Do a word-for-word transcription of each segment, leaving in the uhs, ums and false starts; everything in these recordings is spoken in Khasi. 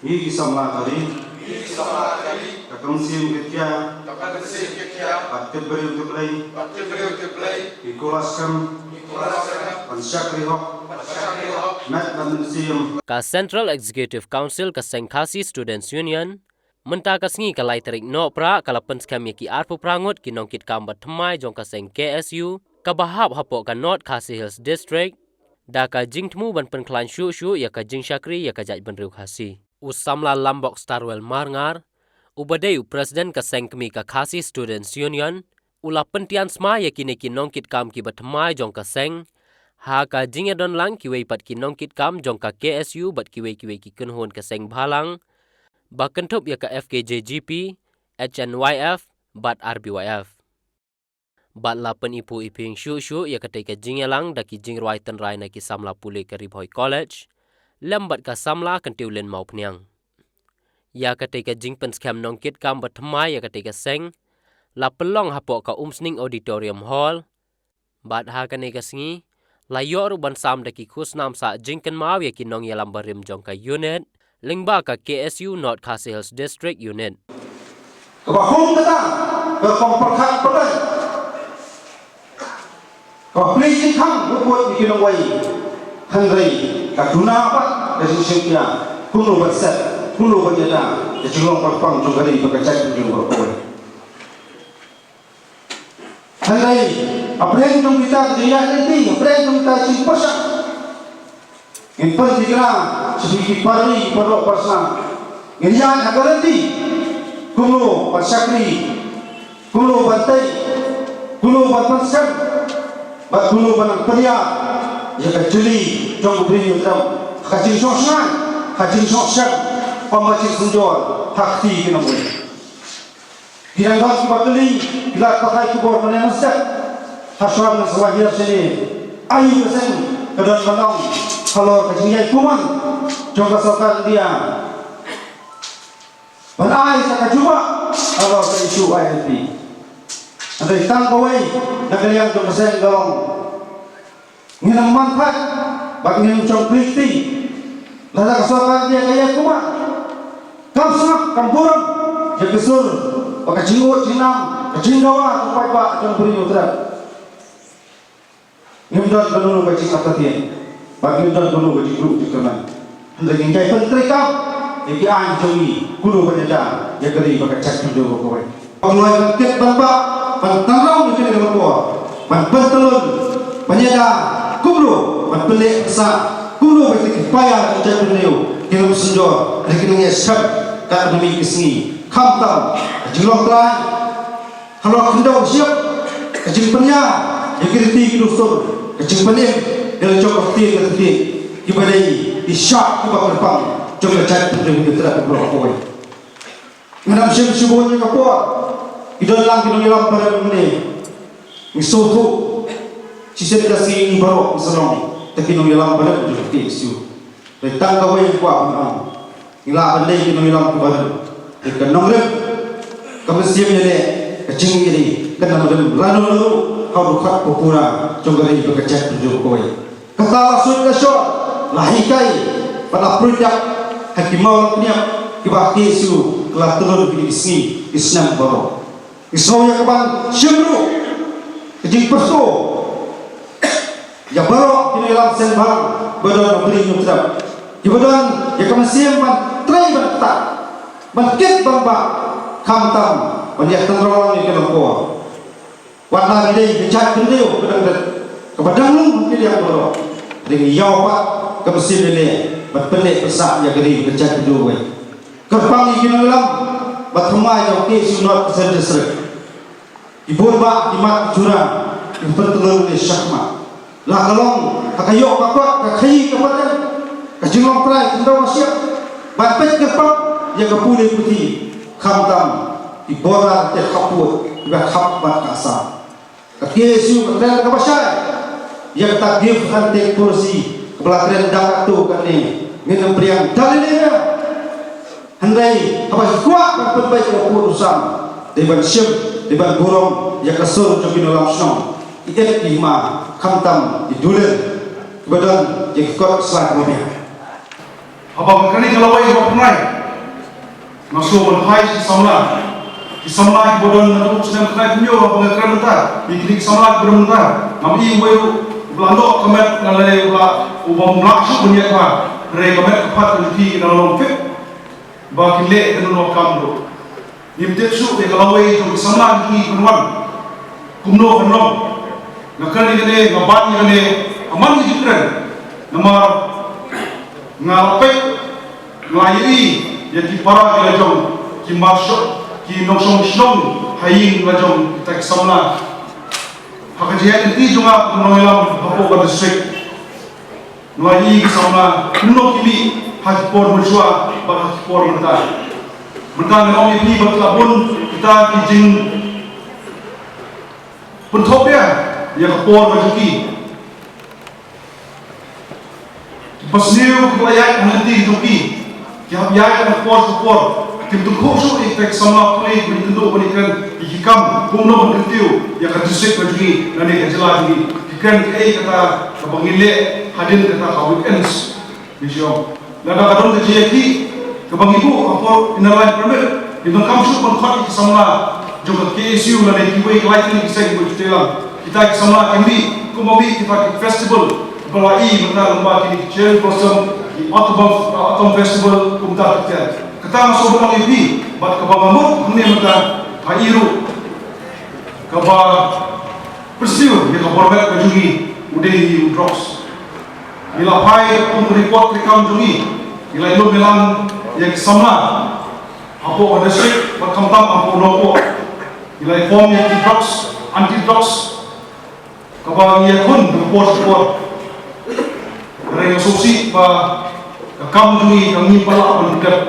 Ïa ki samla ka ri, ka mynsiem ka tia, bad tip briew tip Blei, ki kular skhem ban shakri hok met bad mynsiem. Ka Central Executive Council ka seng Khasi Students Union mynta ka sngi ka lai tarik Nohprah ka la pynskhem ïa ki arphew phra ngut ki nongkitkam ba thymmai jong ka seng K S U kaba hap hapoh ka North Khasi Hills District, da ka jingthmu ban pynkhlaiñ shuh shuh ïa ka jingshakri ïa ka jaitbynriew Khasi. U samla Lambok Starwell Marngar, uba dei u president ka seng kmie ka Khasi Students Union, u la pyntian smai ïa kine ki nongkitkam kiba thymmai jong ka seng ha ka jingïadon lang kiwei pat ki nongkitkam jong ka K S U bad kiwei kiwei ki kynhun ka seng bhalang ba kynthup ïa ka F K J G P, H N Y F bad R B Y F. Bad la pynipu ipi shuh shuh ïa katei ka jingïalang da ki jingrwai tynrai na ki samla pule ka Ri Bhoi College lem bad ka samla Kyntiew Lin Mawphniang. Ïa katei ka jingpynskhem nongkitkam ba thymmai ïa katei ka seng la pynlong hapoh ka Umsning Auditorium Hall. Bad ha kane ka sngi la ïoh ruh ban sam da ki khusnam sah jingkynmaw ïa ki nongïalam barim jong ka unit lyngba ka K S U North Khasi Hills District Unit. Kaba hum kata ka kong pyrkhat pyrkhat, kaba plie jingkhang ruh ïa ki nongwei. Hynrei ka duna pat ka jingshim pia kumno ban set, kumno ban ïada ka jinglong kyrpang jong ka ri bad ka jaitbynriew baroh kawei. Hynrei hapdeng jong kita ka jingïaid lynti, hapdeng jong kita ka jingpyrshang, ngin pyntikna sha ki para ri para doh para snam. Ngin ïaid ha ka lynti kumno ban shakri, kumno ban tei, kumno ban pynskhem bad kumno ban pynïar ïa ka jylli jong u briew u tyrem ha ka jingshoh shngaiñ, ha ka jingshoh shngaiñ, ym ha jingsynjor ha kti ki nongwei. Ki dang don kiba kylli, ki la pathai khubor mynne mynstep. Hashwa mynne sa hiar shane, aïu ka seng ka don ban ong halor ka jingïaid kumne jong ka sorkar India ban ai sa ka jubab halor ka issue I L P. Hynrei tang kawei na ka liang jong ka seng ka long, ngin ym man thait bad ngin ym shong kli kti. Lada ka sorkar India ka ïaid kumne, kam sngap kam burom ïa ka sur bad ka jingud jingnam, ka jingdawa ka paidbah jong u briew u tyrem. Ngim don kano ka jingartatien bad ngim don kano ka jingkyrkhu jingkyrmen. Hynrei ngin ïai pyntreikam ïa ki aiñ jong ngi, kumno ban ïada ïa ka ri bad ka jaitbynriew baroh kawei. Ban lait ban kit ban bah, ban tynrong ïa kine ki lyngkor, ban pyntyllun, ban ïada kumno ban pynleh pynsah, kumno ba ki paia jong ka jaitbynriew kin ym synjor lane kin ym ïaskhem katba mih ki sngi. Khamtam ka jinglong trai halor khyndew shyiap, ka jingpynïar ïa ki riti ki dustur, ka jingpynim ïa la jong ka ktien ka ktien, kiba dei ki shap kiba kyrpang jong ka jaitbynriew ka tyrem baroh kawei. Ngam shym shibun ïa ka por, ki don lang ki nongïalam barim mynne. Ngi sngewthuh shisien ka sngi ngi baroh ngi sngewthuh da ki nongïalam barim jong ka K S U. Hynrei tang kawei ngi kwah ban ong, ngi lah ban dei ki nongïalam kiba rim. Hynrei ka nongrim, ka mynsiem ïaleh, ka jingïeit kan nang rim lano lano ruh ha u dkhot pura jong ka ri bad ka jaitbynriew kawei. Kata la suit la shor, la hikai bad la pynjah ha ki maw la pynïap kiba K S U ka la tlot kine ki sngi ki snem baroh. Ngi sngew ïa ka ban shim ruh ka jingpyrshah ïa baroh ki nongïalam seng bhalang ba don ha Bri Hynñiewtrep, kiba don ïa ka mynsiem ban trei ban ktah, ban kit ban bah, khamtam ban ïa tynrong ïa ki lyngkor. Wat la ngi dei ka jaitbynriew ka dang rit, kaba dang lung ha ki liang baroh, hynrei ngi ïaw pat ka mynsiem ïaleh ban pynleh pynsah ïa ka ri ka jaitbynriew wei. Kyrpang ïa ki nongïalam ba thymmai jong ka K S U North Eastern District, ki bun bah ki mat ki jura, ki pyntyllun ne shakmat. La ka long ha ka ïoh ka kot, ka khaïi ka pateng, ka jinglong trai khyndew ka shyiap, ban peit kyrpang ïa ka pule puthi, khamtam ki border te khappud kiba khap bad ka Assam. Ka K S U ka kren kaba shai ïa kata give and take policy kaba la kren da katto katne, ngin ym pdiang da lei lei. Hynrei haba ki kwah ban pynbeit ïa ka pud u sam, dei ban shim, dei ban burom ïa ka sur jong ki nongïalam shnong, ki ïeit ki hima, khamtam ki dulir kiba don ïa ki kot slai kaba biang. Haba ka kane ka lawei kaba pynrai, Nga shu ban phai ki samla. Ki samla kiba don naduh u snem khyndai phew hynñiew haba nga kren mynta. Ïa kine ki samla kiba don mynta. Ngam i uwei ruh uba la noh ka met, nga lei uba, uba ym lah shuh ban ïaid bha. Hynrei ka met ka phad ka jong ki ki dang long fit. Ba kin leh kano kano ka kam ruh. Ngim tip shuh ïa ka lawei jong ki samla ki ban wan. Kumno kan long. Nga kren ïa kane, nga ban ïa kane, ha man ka jingkren. Namar nga la peit, nga la ïohi ïa ki para ki la jong, ki marshal, ki nongshong shnong ha ïing la jong kita ki samla. Ha ka jingïaid lynti jong nga kum nongïalam hapoh ka district, nga la ïohi ki samla kumno ki mih ha ki por mynshuwa bad ha ki por mynta. Mynta ngan ong ïa phi ba ki la bun kita ki jingpynthop ïa, ïa ka por ka jong ki. Ki pasniew kiba la ïaid ha lynti jong ki, ki hap ïaid ha ka por sha ka por. Kim tyngkhuh shuh ïa kita ki samla pule kiba ïakynduh ban ïakren ïa ki kam kumno ban kyntiew ïa ka district ka jong ngi lane ka jylla jong ngi. Ki kren kaei kata kaba ngin leh hadien kata ka weekends. Ngi shu ong lada ka don ka jingïakhih kaba ngi buh ha por Inner Line Permit, ngi donkam shuh ban khot ïa ki samla jong ka K S U lane kiwei ki lai tylli ki seng kiba ju tei lang. Kita ki samla ki mih kumba mih kita ki festival ba la i mynta, lyngba kine ki Cherry Blossom, ki Autumn, Autumn Festival, kumta ki ter. Kata nga sngewbha ban ong ïa phi, bad kaba nga mut hangne mynta, ha i ruh kaba pynsniew ïa ka bor met ka jong ngi u dei hi u drugs. Ngi la phai kum ka report treikam jong ngi, ngi la ïalum ïalang ïa ki samla hapoh ka district bad khamtam hapoh Nongpoh. Ngi la form ïa ki drugs, anti drugs, kaba ngi ïakhun ha ka por sha ka por. Hynrei nga sngewsih ba ka kam jong ngi kam, ngim pat lah ban pyndep.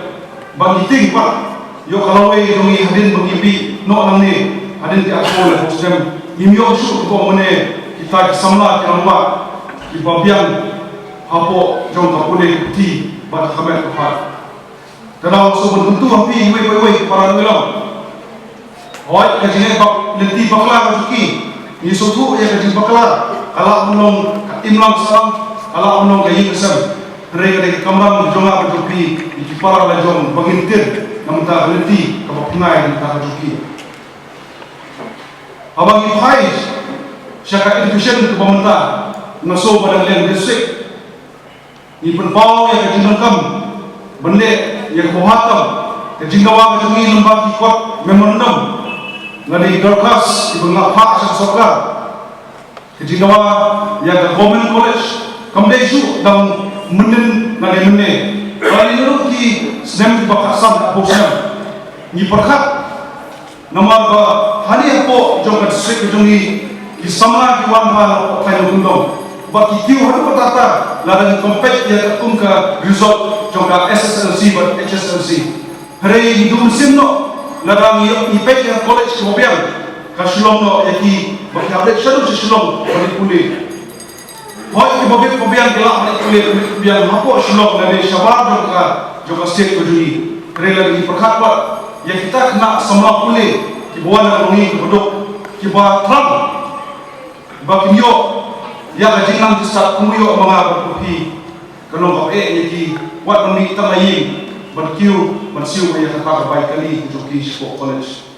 Ba ngi tieng pat ïoh ka lawei jong ngi hadien ba ngi mih noh nangne, hadien ki arphew laiphew snem. Ngim ïoh shuh kaba ong mynne kita ki samla ki rangbah kiba biang hapoh jong ka pule ka puthi bad ka met ka phad. Te dang shu ban kyntu ha phi iwei pa iwei para nongïalam. Hooid, ka jingïaid bak lynti bakla ka jong ki. Ngi sngewthuh ïa ka jingbakla, ka lah ban long ka imlang sahlang, ka lah ban long ka ïing ka sem. Hynrei ka dei ka kamram ka jong nga bad jong phi, ïa ki para la jong, ba ngin tied na ka bynta ka lynti kaba pyngai na ka bynta ka jong ki. Haba ngi phai sha ka education kaba mynta, nga sngew ba dang liang district. Ngi pynpaw ïa ka jingdonkam ban leh ïa ka bynta ka jingdawa ka jong ngi lyngba ki kot memorandum, lane ki dorkhas kiba ngi la phah sha ka sorkar. Ka jingdawa ïa ka government college kam dei shuh dang mynnin lane mynne, lane naduh ki snem kiba khatsan haduh snem. Ngi pyrkhat namar ba hangne hapoh jong ka district ka jong ngi, ki samla ki wan bha na pdeng kyndong, ba ki kiew haduh katta katta lada ngi compare ïa ka kum ka result jong ka S S L C bad H S L C. Hynrei ngi dum sim noh lada ngi ïoh, ngi peit ïa ka college kaba biang, ka shu long noh ïa kiba ki hap leit shaduh sha Shillong ban leit pule. Hooid, kiba bit ba biang ki lah ban leit pule, kiba bit ba biang hapoh Shillong lane shabar jong ka, jong ka state ka jong ngi. Hynrei lada ngi pyrkhat pat ïa kita ki khynnah samla pule kiba wan na ka longïing kaba duk, kiba thrang ba kin ïoh ïa ka jingnang jingstad kum u ïoh ma nga bad ma phi, ka long kaba eh ïa ki wat ban mih tang ha ïing ban kiew ban siew ïa kata ka bai kali ka jong ki shapoh college.